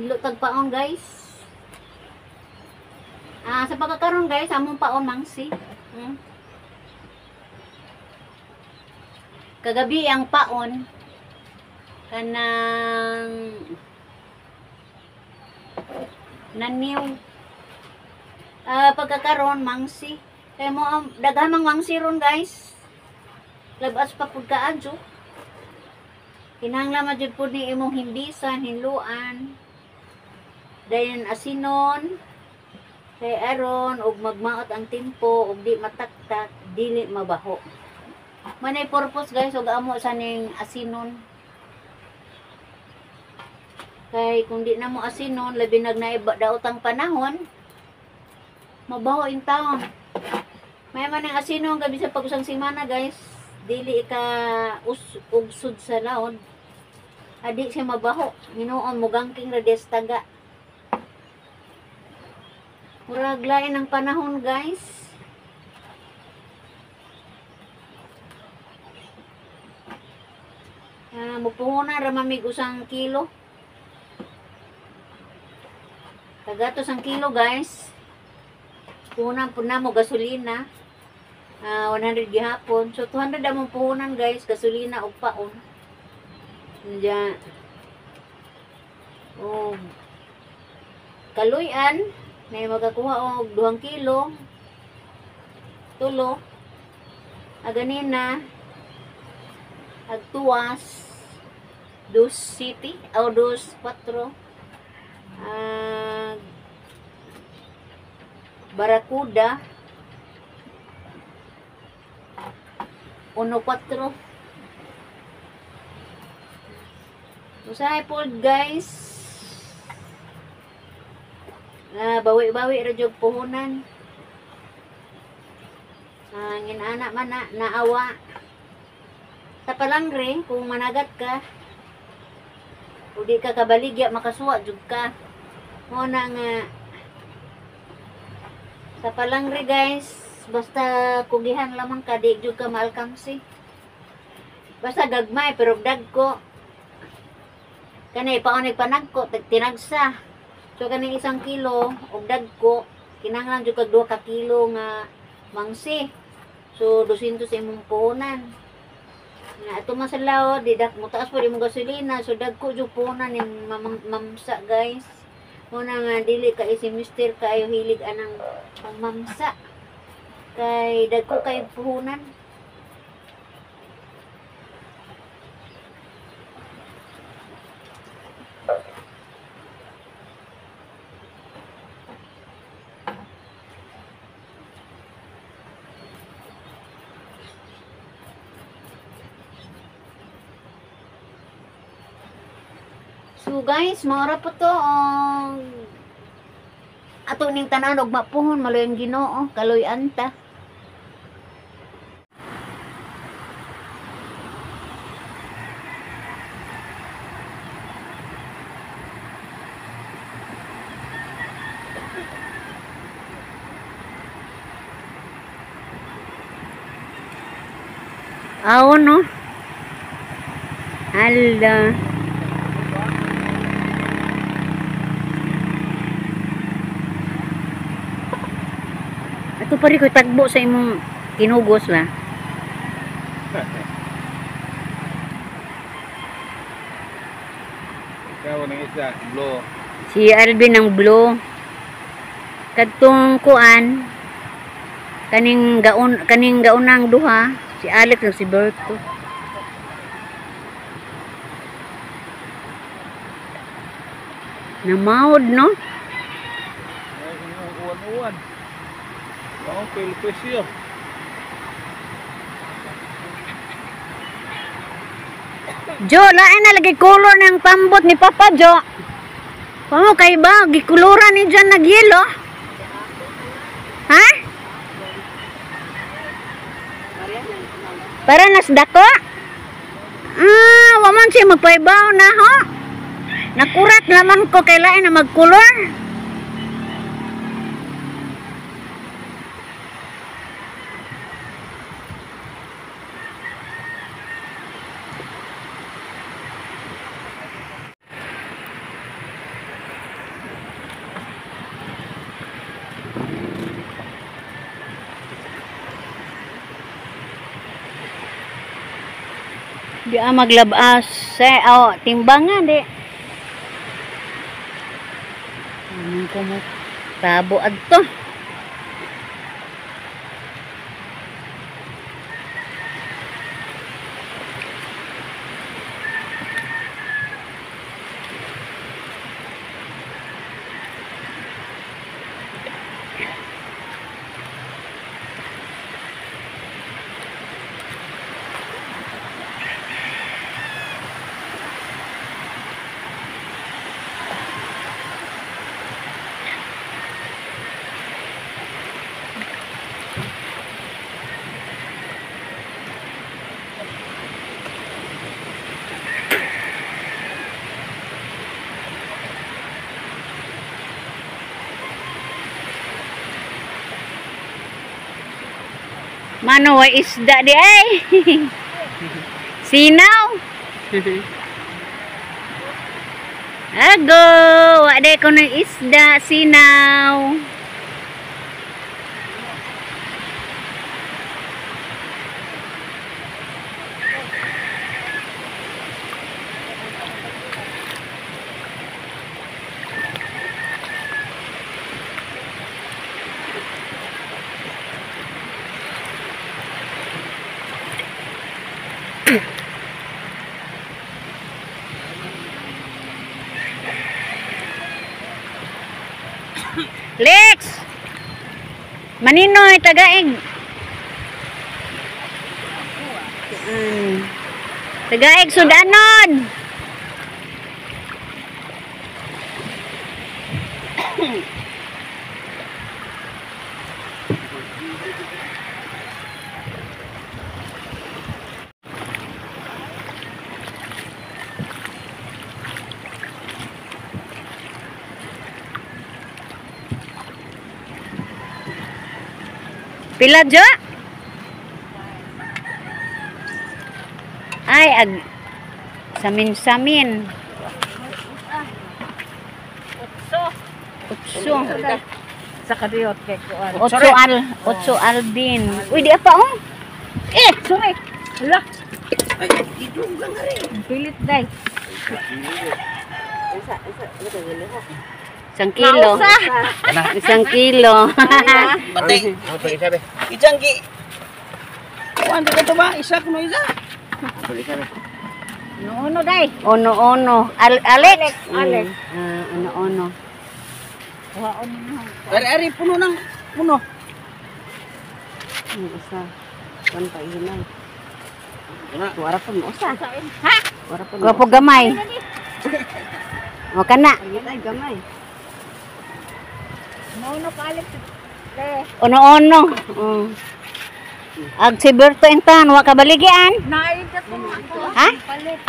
Hinlo tag paon, guys. Sa pagkakaroon, guys, among paon mangsi. Kagabi ang paon kanang naniw. Pagkakaroon mangsi. Kaya mo daghan mang mangsi ron, guys. Labas pa pud kaadyo. Kinahanglan man jud pud ni imong himbisan, hinluan. Dayon asinon kay aron og magmaot ang timpo og di mataktak, dili mabaho. Manay purpose, guys, og amo sa ning asinon. Kay kung di na mo asinon, labi nag naiba daotang panahon, mabaho in taon. May man ang asinon gabi sa pag-usang semana, guys, dili ka ugsod sa laod. Adi siya mabaho. Hinuon mo gangking rades taga. Murag lain ang panahon, guys. Mupuhunan ra mamig usang kilo. Kagatos ang kilo, guys. Puhunan po na mo gasolina. 100 gihapon. So 200 among puhunan, guys, gasolina ug paon. Diya. Og kaluy-an may magakuha og 2 kilo. Tulo. Aganina agtuwas dos city o dos kwatro. Barakuda 1.4. Usahay po, guys. Bawi-bawi ra jud puhunan. Nginana man na naawa. Sa palangre kung managat ka o di ka kabaligya makasuwa jud ka. Mo na nga sa palangre, guys, basta kugihan lamang ka, di jud ka maalkamsi. Basta gagmay pero dagko. Kani paunay panagko tinagsa. So kaning 1 kilo og dagko kinahanglan jud kag 2 ka kilo nga mangsi. So 200 sa imong puhunan. Nga ato man sa laod, di dak mo taas po imong gasolina, so dagko jud puhunan ning mamsa, guys. Muna nga dili ka si mister kaayo hilig anang pangmamsa. Kay dagko kay puhunan. So guys, maura po to og ato ning tanan og mapuhon maluyang Ginoo, kaluy-an ta. Aw no. Hala. Ato pa rin ko tagbo sa imong kinugos la. Ikaw ng isa, blue. Si Alvin ang blue. Kadtong kuan kaning gaon, kaning gaunang duha, si Alex ug si Berto. Namawod no? Uwan-uwan. Oh, presyo. Jo, lain na lagi color ng pambot ni Papa Jo. Pamo kay ba gikuluran ni John nagyelo? Ha? Para nas dako? Ah, wa man siya magpaibaw na ho. Nakurat naman ko kay lain na magkulor. Di maglabas sa oh, timbangan di. Anong ko mo tabo adto. Mano wa isda di ay. Sinaw. Ago, wa di ko ng isda, sinaw. Lex! Maninoy, tagaig. Tagaig, sudanon. Pila, Jo? Ay, ag samin-samin. Utso. Utso. Sa kadiyot kay kuan. Otso al, otso Alvin. Uy, di pa oh. Eh, Sorry. Hala. Ay, pilit day. 1 kilo. 1 kilo. Batay. Isang ki. Kuan ka to ba? Isa kuno isa. Ono day. Ono-ono. Alex. Alex. Ono-ono. Ari-ari puno nang puno. Ang usa. Kuan pa hinay. Wara pa mo usa. Ha? Gwapo gamay. O kana. Ay gamay. Ono ka Alex. Ono-ono. Ag si Berto intan wa ka baligyan. Naay ka to ako. Ha?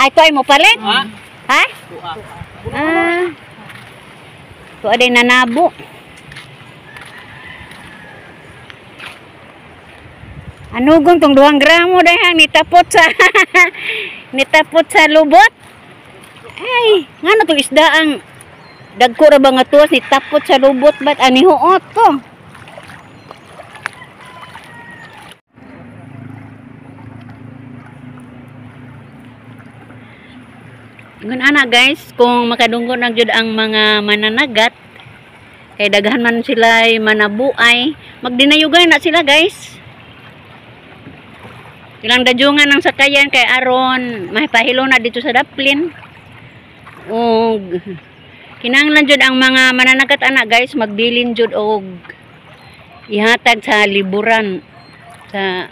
Ay to ay mo palit? Ha? Ha? Ah. To aday nanabo. Anugong tong 2 gramo dahang nitapot sa nitapot sa lubot. Ay, ngano tong isda ang dagko ra ba nga tuwas nitapot sa lubot bat ani huot to. Ngun ana guys, kung makadunggo na jud ang mga mananagat kay daghan man sila manabuay, magdinayugan na sila guys. Ilang dajungan ang sakayan kay aron mahipahilo na dito sa Daplin. Og kinahanglan jud ang mga mananagat ana guys, magbilin jud og ihatag sa liburan sa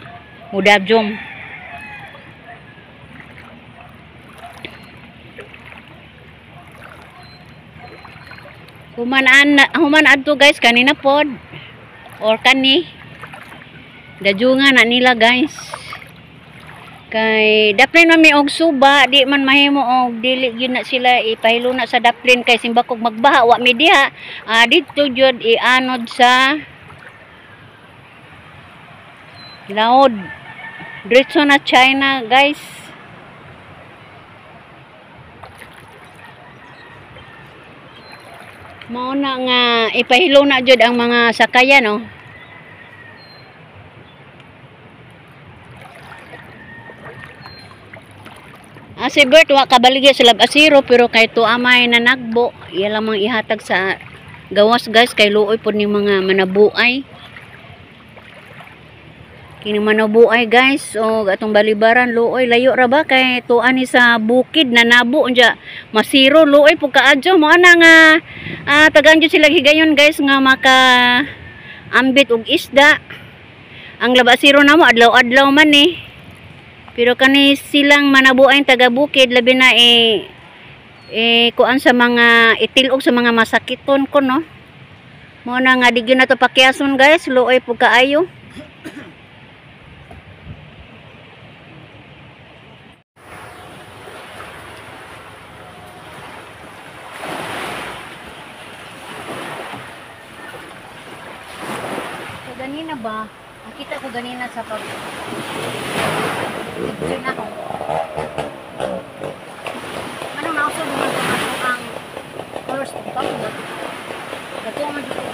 Mudabjong. Human human adto guys kanina pod or kani dajungan na nila guys. Kay Daplin man may og suba, di man mahimo og dili gyud na sila ipahilo na sa Daplin kay simbakog magbaha wa mi diha. Didto gyud ianod sa Laod. Diretso na China guys. Mao na nga ipahilo na jud ang mga sakayan, no. Si Bert wa kabaligya sa labasiro pero kay tuamay nanagbo, iya lamang ihatag sa gawas guys kay luoy pod ning mga manabuay. Kini manabuay guys o atong balibaran luoy layo ra ba kay tuan ni sa bukid nanabo unja masiro luoy pud kaadyo mo ana nga tagaan jud sila higayon guys nga maka ambit og isda. Ang labasiro namo adlaw-adlaw man eh. Pero kani silang manabuay taga bukid labi na kuan sa mga itilog sa mga masakiton ko no. Mo na nga di gyud na to pakiason guys, luoy pud kaayo. So, ganina ba? Nakita ko ganina sa pag picture na ako. Anong nausog man ang first pag Dato man jud ko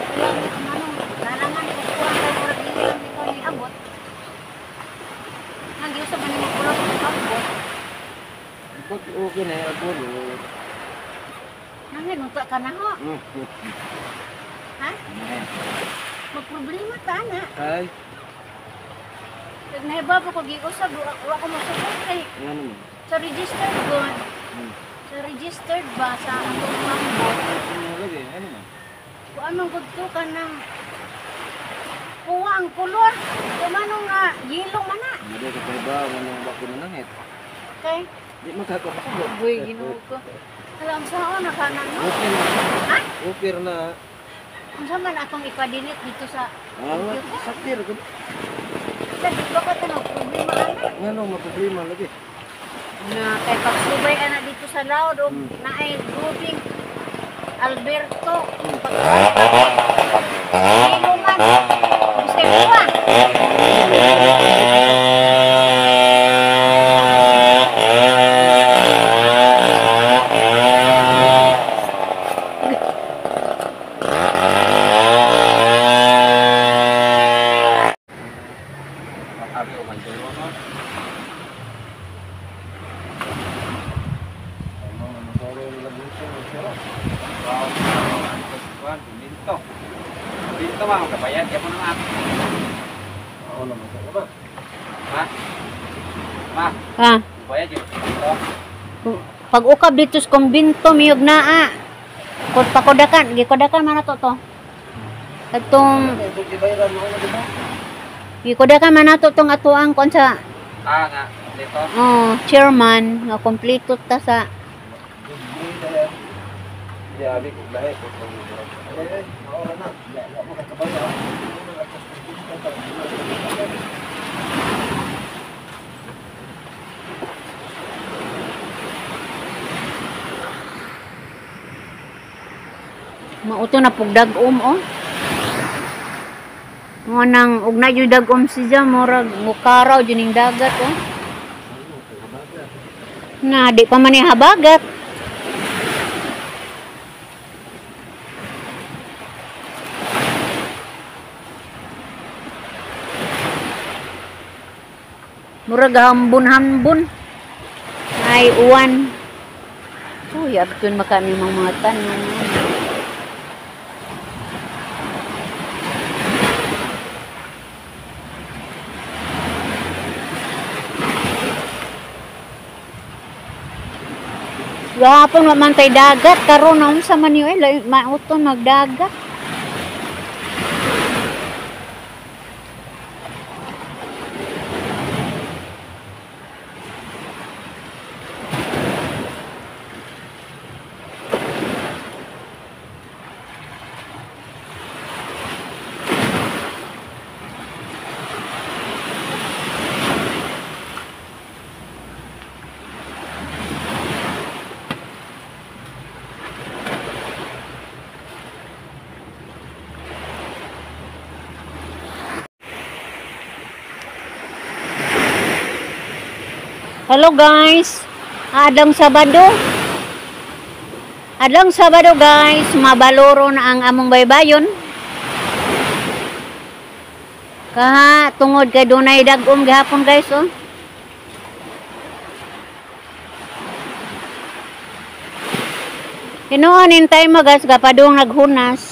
ano larangan ko kuan kay murag dili lang ko ni abot. Ang giusab man nimo kulang sa abot. Pag okay na abot. Nangin unta ka na ho. Ha? Magproblema ta na. Ay, Kag nahiba ko giusab wa ko mosugod kay ano man? sa registered gun. Sa registered ba sa atong mambot? Ano lagi? Ano man? Kung anong gudto ka ng kuha ang kolor. Kung anong yelo man na. Hindi ka pa ba manong bako na nangit. Okay. Di magkakapagod. Uy, Ginoo ko. Alam sa na ka na no? Okay na. Ha? Okay na. Unsa man akong ipa-delete dito sa computer? Saktir ko. Sa di ba ka tanong problema ana? Ngano maproblema lagi. Na kay pagsubay ana dito sa laod og naay grouping Alberto. Pag Yelo man. Mr. Kuha. Makabi o mandulo no? Wow, binto. Binto ba kabayad ya mo na. Oo naman sa ba? Ma. Ma, Ha? bayad yun. Binto. Pag ukab dito sa kumbinto, miyog naa. Kung pakodakan, gikodakan man nato to. Atong gikodakan man nato tong atuang kon sa Ah, nga dito. oh, chairman nga kompleto ta sa Di abi ko lahi ko. Ay, maura na. Wa mo kakabayad. mauto na pug dag-om oh. Mo nang ug na jud dag-om siya murag mukaraw jud ning dagat oh. Na di pa man ni habagat. Murag hambon-hambon. Ay uwan. Uy, abtun makami mga tanom. Gahapon wa man tay dagat karon na unsa man yun eh mauton magdagat. Hello guys. Adlang Sabado. Adlang Sabado guys, mabaloro na ang among baybayon. Kaha tungod kay dunay dag-om gihapon guys oh. Hinuon in time mo guys, kapadung naghunas.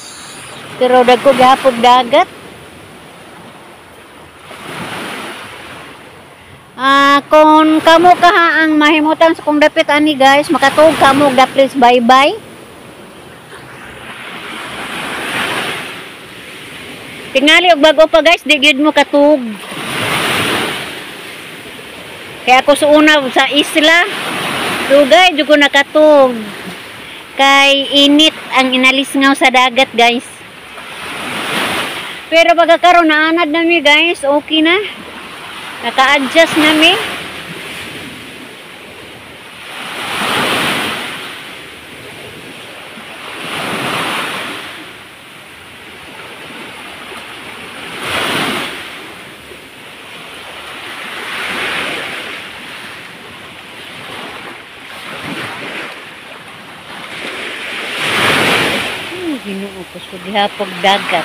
Pero dagko gihapon dagat. Kung kamo kaha ang mahimutan sa kong dapit ani guys, makatuog kamo og daplis bye-bye. Tingali og bag-o pa guys, di gyud mo katuog. Kaya ako sa una sa isla, dugay jud ko nakatuog. Kay init ang inalisngaw sa dagat guys. Pero pagkakaroon naanad na mi guys, okay na. Naka-adjust na mi. Ginoo ko sa gihapog dagat.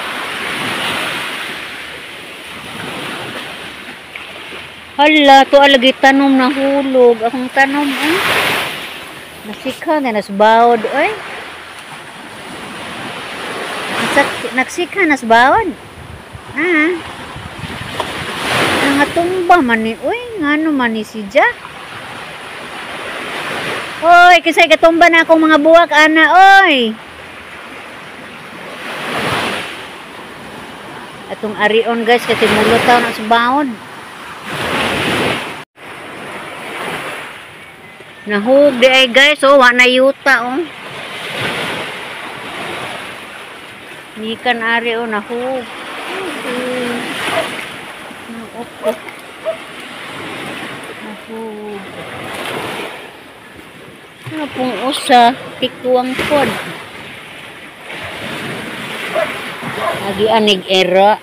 Hala, to alagi tanom na hulog. Akong tanom, eh. Nasikha nga nasbawod, oy. Nagsikha nasbawod. Ah. Nangatumba man ni, oy. Ngano man ni si Ja? Oy, kisay katumba na akong mga buwak, ana, oy. Atong arion guys kasi mulutaw na sa baon. Nahug di ay guys, oh, wa na yuta oh. Nikan ari oh nahug. Nahug. Nahug. Ano pong usa tikuang pod. Agi anig era.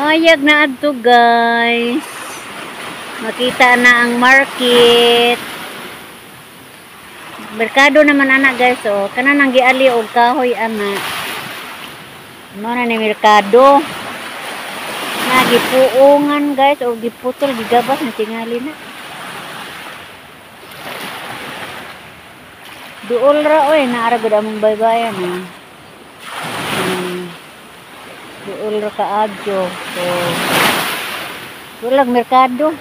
Hayag na adto guys. Makita na ang market. Merkado naman ana guys oh. Kana nang giali og kahoy ana. Mo na ni merkado. Nagipuongan guys og giputol gigabas na tingali na. Duol ra oy naara gud among baybayan ah. Duol ra kaadyo. So walang merkado.